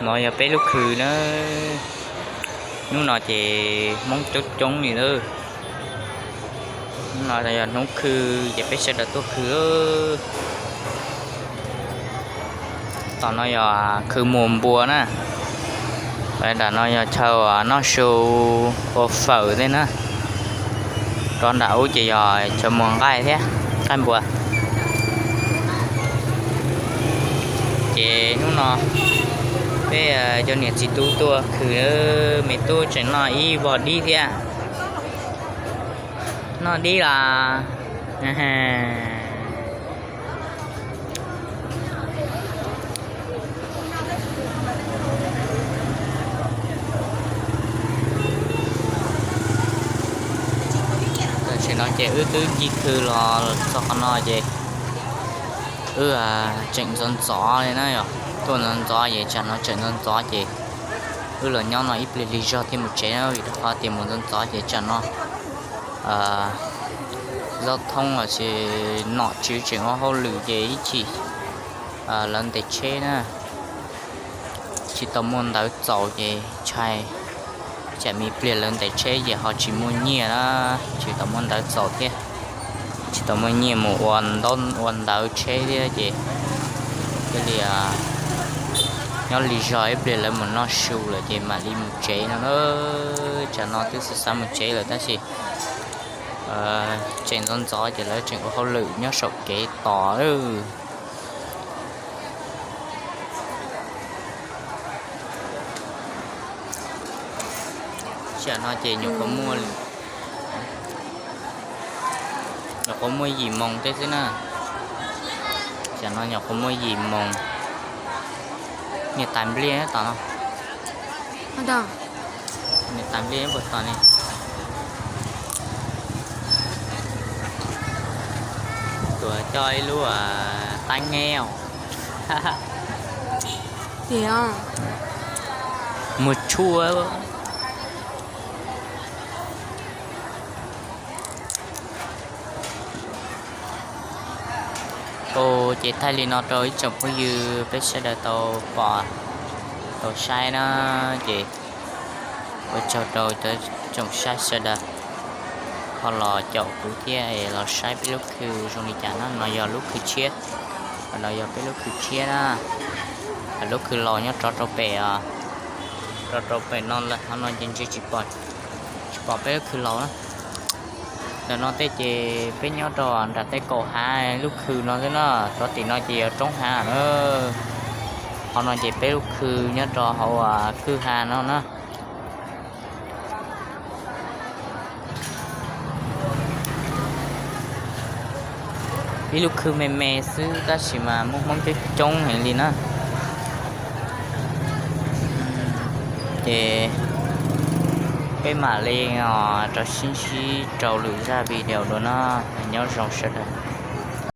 No yog peb lub khw na. Hnub no ces Hmoob coob coob li lawm. Hnub no yog hnub khw ces peb sawv daws tuaj khw. Tom no yog khw muas npua na. Nram no yog chaw noj su, ua fawm thiab na. Rov nram ub ces yog chaw muas nqaij thiab, nqaij npua. Ces hnub no peb cov niam txiv tub tuaj khw, me tub tseem noj ib vos dib thiab. Noj dib los. Tam sim no ces wb twb ncig khw los txog qhov no ces wb tseem ntxov ntxov li na yom. Tuaj ntxov ntxov ces tsam no tseem ntxov ntxov ces wb los nyob no ib pliag lig zog thiaj mus tsev na, vim rau qhov tias mus ntxov ntxov ces tsam no zaj thoob los sis nom tswv tseem ua hauj lwm ces ib chim lawv ntes tsheb na, tsis tau muaj ntawv txaus ces ntshai tsam me pliag lawv ntes tsheb ces ho tsis muaj nyiaj na, tsis tau muaj ntawv txaus thiab, tsis tau muaj nyiaj mus ua ntaub ua ntawv tsheb thiab ces thiaj li nyob lig zog ib pliag lawv mus noj su lawm ces mam li mus tsev no na. Tsam no twb xav xav mus tsev lawm tab sis tseem ntxov ntxov ces lawv tseem ua hauj lwm nyob saum kev tos. Tsam no ces nyuam qhuav muaj, nyuam qhuav muaj yim moos tej xwb na. Tsam no nyuam qhuav muaj yim moos. Niam tais npliaj tom no. Niam tais npliaj puas tom ne? Tuav coj ib lub taib neb os. Muag tshuaj. Ua ces thaij li no rau ib tsoom phooj ywg peb sawv daws tau pom tau saib na, ces ua tsaug rau cov tsoom saib sawv daws ho los caum kuv thiab es los saib peb lub khw zoo li cas na. No yog lub khw tshiab, no yog peb lub khw tshiab na. Lub khw laus nyob rov rau pem, rov rau pem no lawm, qhov no ces ntshe tsis pom peb lub khw laus na. Ntawm no tej ces peb nyob rau nram tej kaum hav lub khw no xwb na, rov tim no ces yog roob hav na. Qhov no ces peb lub khw nyob rau hauv kwj ha no na. Ib lub khw me me xwb tab sis mas muaj Hmoob coob coob heev li na. Ces peb mam li rov sib ntsib rau lwm zaj video dua na. Nyob zoo sawv daws.